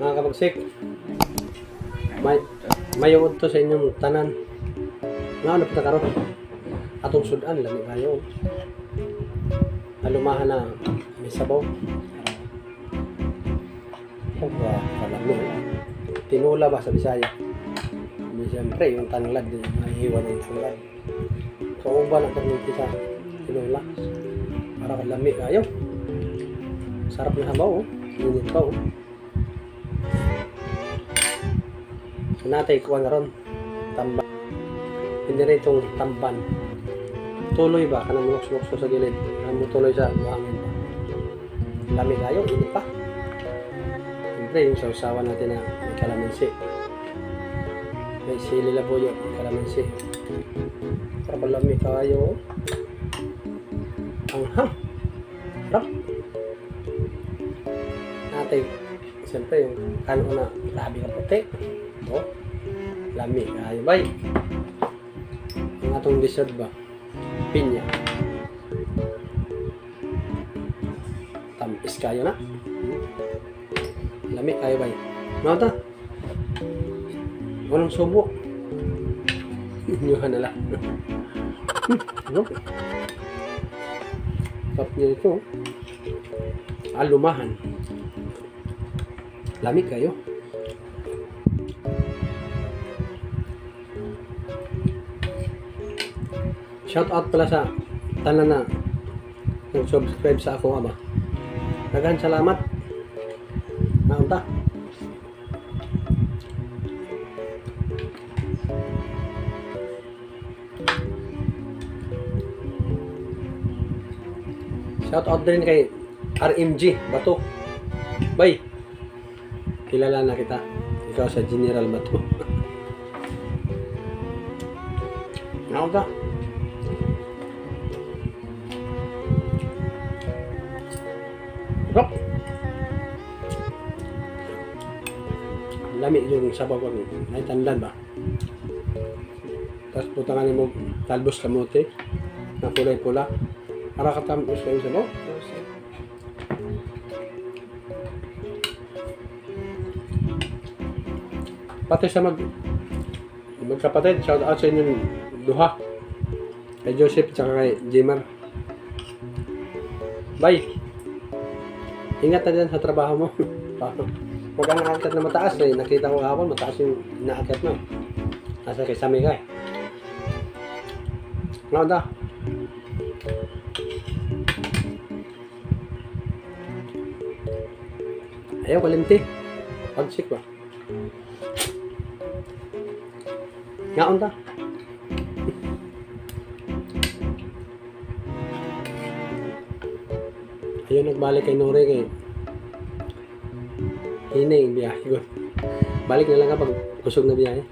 Mga kabagsik, may mayungod to sa inyong tanan. Nga ano pa karon? Atong sudan lami kayo. Alumahan na may sabaw. Oh, wow, kalami. Tinula ba sa Bisaya? May siyempre, yung tanglad, yung mahihiwa ng tanglad. Kauban ang perminti sa tinula. Para kalami kayo. Sarap na sabaw, oh. Init pa, oh. So, natay kuha na ron. Tamban. Hindi rin itong tamban. Tuloy ba? Kanang mulok-mulok sa gilid. Kanang tuloy sa buhangin ba? Lami kayo, init pa. Siyempre, yung sausawan natin na may kalamansi. May sili labuyo, may kalamansi. Para malami kayo. Anghang. Sarap. Natay, siyempre, yung kano na grabe ka puti. Oh, lami kayo, bay. Ang atong dessert ba? Pinya. Tampis kayo na. Lami kayo, bay. Ano ta? Walang subo. Inyuhan na lang. Ano? Sarap niya ito. Alumahan. Lami kayo. Shout out pala sa tanan na nag-subscribe sa ako ama. Daghan salamat. Naunta. Shout out din kay RMG Bato. Bay. Kilala na kita. Ikaw sa General Bato. Naunta. Sarap. Lami yung sabaw ko. May tandan ba? Tapos putangan mo talbos kamote na kulay pula. Para katamos kayo sabaw. Pati sa magkapatid, shout out sa inyong duha. Kay Joseph tsaka kay Jimar. Bye! Ingat na dyan sa trabaho mo. Huwag kang aakyat na mataas eh. Nakita ko kahapon, mataas yung inaakyat mo. Nasa kay Sami ka eh. Ano da? Ayaw, kalimti. Pagsik ba? Ngaon ta? Ayun, nagbalik kay Nore kay hina yung biyahe ko. Balik na lang kapag kusog na biyahe.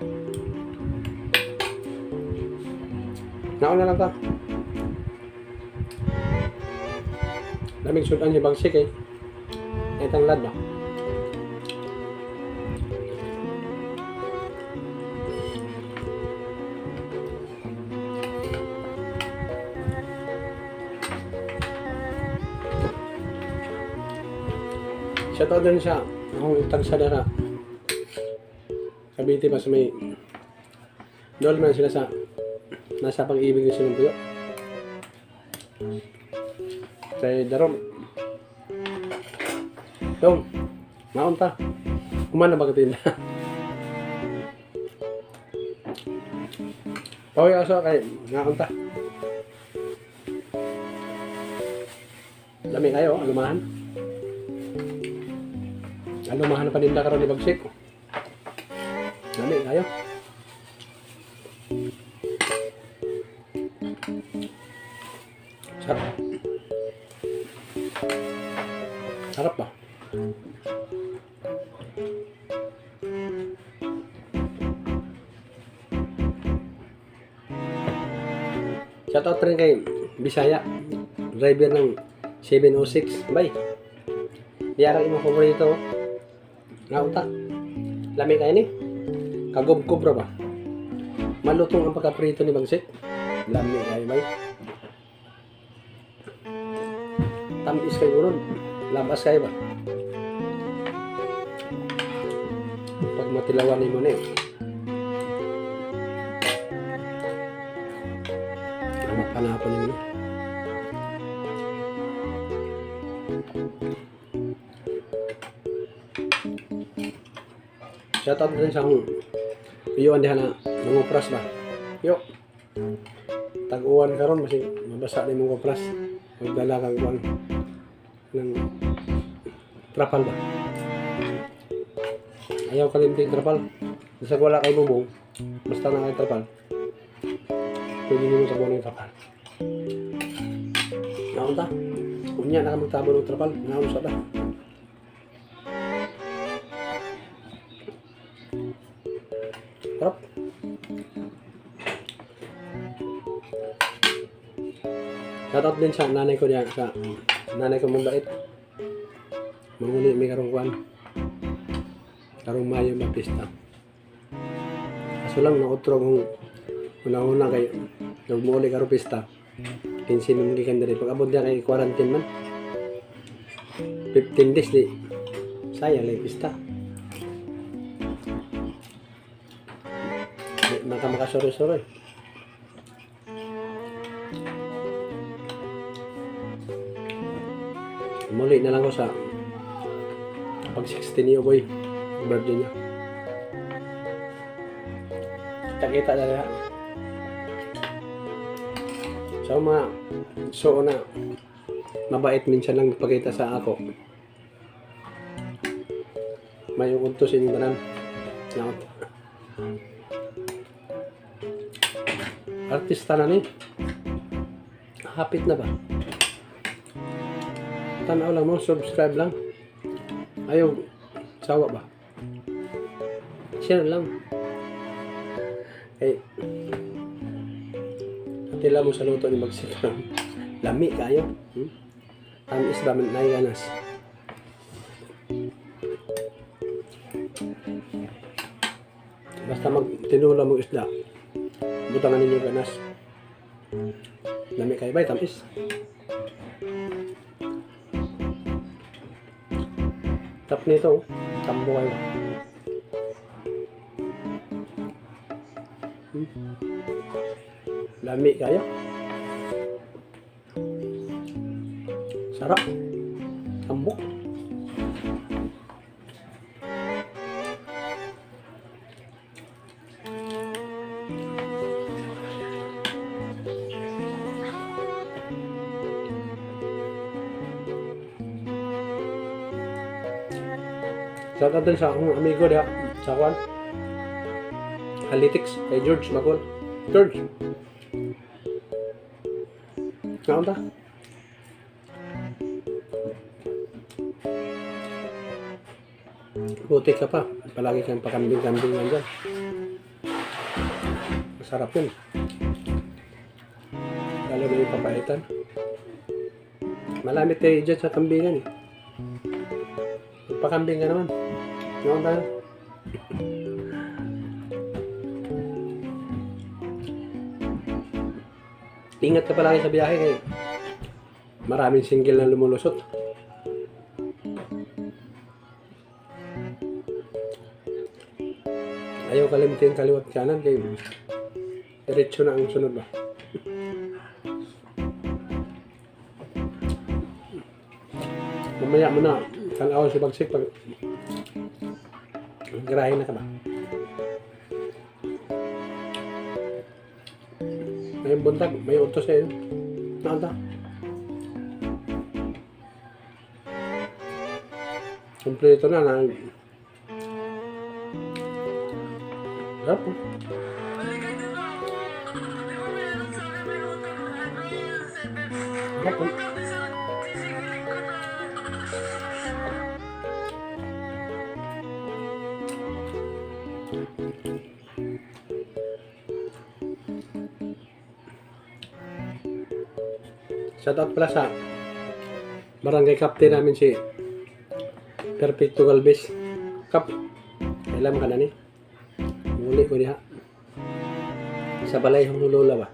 Naon na lang ta. Lamig sudan si Bagsik eh. Ay tanglad ba? Shout out din siya. Akong tagsadara. Cavite pa sa may doon man sila sa nasa pag-ibig ni silang puyo. Kay Darom. Dong, maon ta. Kumana ba katinda? Pawi aso kay ngaon ta. Lami kayo, alumahan. Alumahan na paninda karon ni Bagsik. Lami kayo. Sarap. Sarap ba? Shoutout rin kay Bisaya, driver ng 706. Bay. Biyara imong paborito. Naunta. Lami kayo ni. Kagob-gob ra ba? Malutong ang pagkaprito ni Bagsik. Lami kayo bay. Tamis kayo ron. Labas kayo ba? Pag matilawan nimo ni. Ang panapon nimo ni. Shout out din sa akong iyuan diha na nangupras ba. Yo. Tag-uwan karon, masig mabasa ni mong kupras. Magdala kag kuan ng trapal ba. Ayaw kalimting trapal. Bisag wala kay bubong, basta na kay trapal. Pwede nimo sa ng trapal. Naon ta? Unya na ka magtabon ng trapal. Naon sa ta? Sarap. Shoutout din sa nanay ko diya, sa nanay ko mabait. Manguli mi karong kuan. Karong Mayo mapista. Kaso lang nautro kung una-una kay nagmuuli karong pista. 15 man gikan diri, pag abot diya kay quarantine man. 15 days di sayang lang pista. Di man ka makasoroy-soroy. Muli na lang ko sa pag 16 niyo boy, birthday niya. Kita-kita na lang. So mga so na mabait, minsan lang ipakita sa ako. May udto sa inyong tanan. Naot. Artista na ni. Hapit na ba? Tanaw lang mo, subscribe lang. Ayaw, sawa ba? Share lang. Eh, atila mo sa luto ni Bagsik. Lami kayo. Tamis ba man ganas. Basta magtinula mo isda. Butangan ninyo ganas. Lami kayo ba? Tamis. Tap nito, oh. Tambo kayo. Lami kayo. Sarap. Tambok. Shout out din sa akong amigo diha sa kwan. Analytics kay George Magol. George. Naon ta? Buti ka pa. Palagi kang pakambing-kambing lang dyan. Masarap yun. Lalo na yung papaitan. Malamit tayo dyan sa kambingan eh. Magpakambing ka naman. Naon tayo? Ingat ka palagi sa biyahe kay maraming single na lumulusot. Ayaw kalimtin kaliwat kanan kay diretso na ang sunod ba. Mamaya mo na tanaw si Bagsik pag garahe na ka ba. May buntag, may utos na yun. Naanta. Kompleto na na. Sarap, oh. Sarap, oh. Shoutout pala sa barangay captain namin si Perfecto Galvez. Kap, alam ka na ni. Muli ko niya. Sa balay ng lola ba?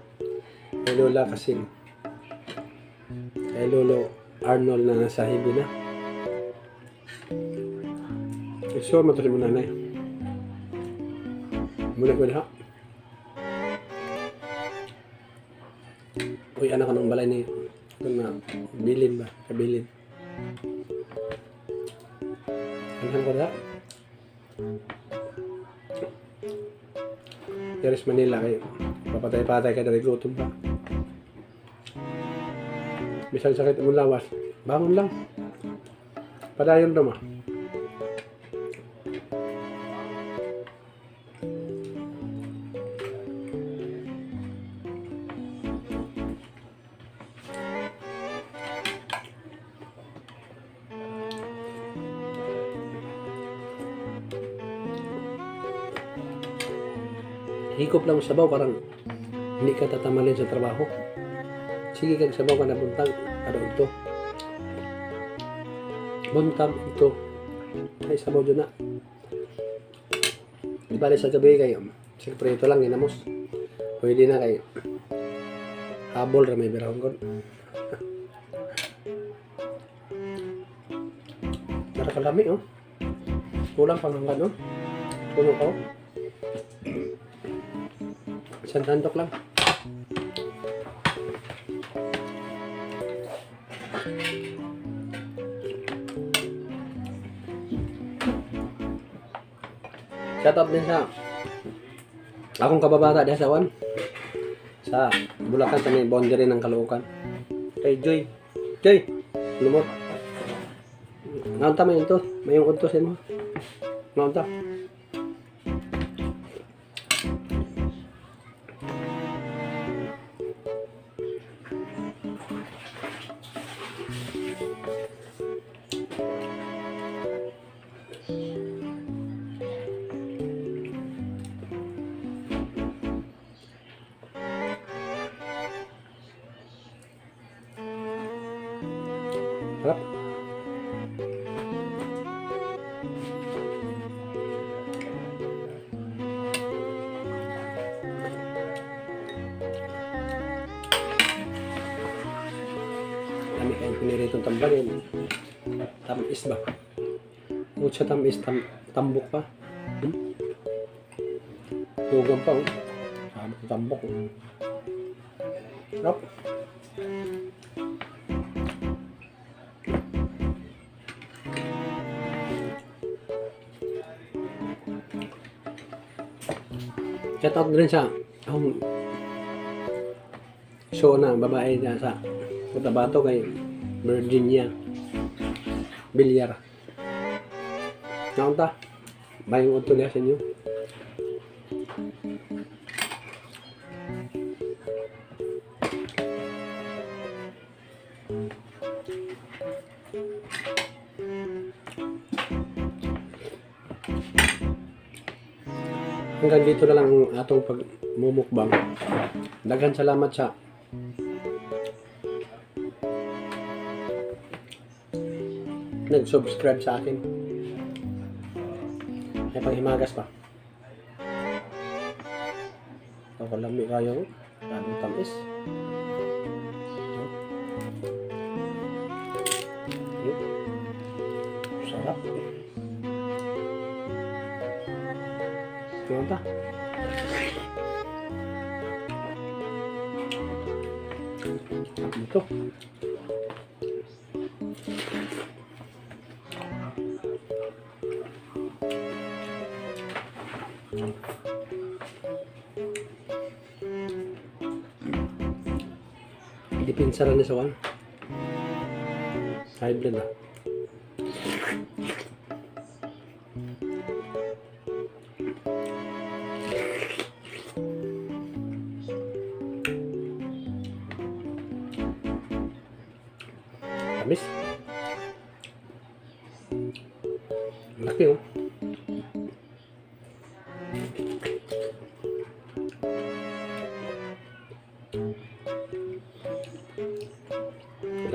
Kay Lola kasi. Kay Lolo Arnold na nasa hibi na. So, matuloy mo nanay. Muna ko diha. Uy, anak ng balay ni ito na bilin ba? Kabilin. Anhan ko diha. Diri sa Manila kay papatay-patay ka diri, gutom pa. Bisan sakit imong lawas, bangon lang. Padayon ra ma. Hikop lang sabaw, parang hindi ka tatamalin sa trabaho. Sige kag sabaw ka na buntag, kada ito. Buntag ito. Ay, sabaw dyan na. Di bale sa gabi kayo. Siyempre ito lang, ginamos. Pwede na kay habol ra may birahon kon. Narakalami, oh. Kulang pang hanggan, oh. Puno ko. Isang sandok lang. Shout out din sa akong kababata diha sa Wan. Sa Bulacan, sa may boundary ng Caloocan. Kay Joy. Joy! Lumot. Naunta may unto. May yung unto sa imo. Naunta. Sarap. Lami kayong piniritong tambanin. Tamis ba? Bukod sa tamis, tambok pa. Tugang pa, oh. Sabi ko tambok. Oh. Sarap. Shout out din sa akong show na babae na sa Cotabato, kay Virginia Villar. Naunta. Bayong udto niya sa inyo. Hanggang dito na lang ang atong pagmumukbang. Daghan salamat sa nag-subscribe sa akin. May panghimagas pa. Ako, lami kayo. Daming tamis. Oh. Yun. Sarap. Tingnan ta. Ito. Dipinsa rin sa one. High blood ah. Tamis. Laki, oh.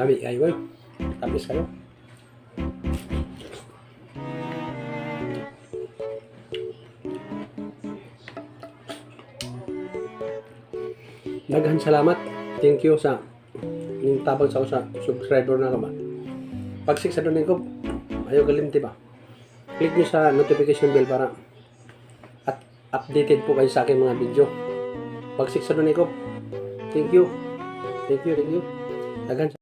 Lami ay well. Tamis kayo. Daghan salamat. Thank you sa ning tabang sa ako sa subscriber na ba. Pagsik sa doon ko, ayaw kalimti ba. Click nyo sa notification bell para at Updated po kayo sa aking mga video. Bagsik sa ko. Thank you. Thank you, thank you. Daghan.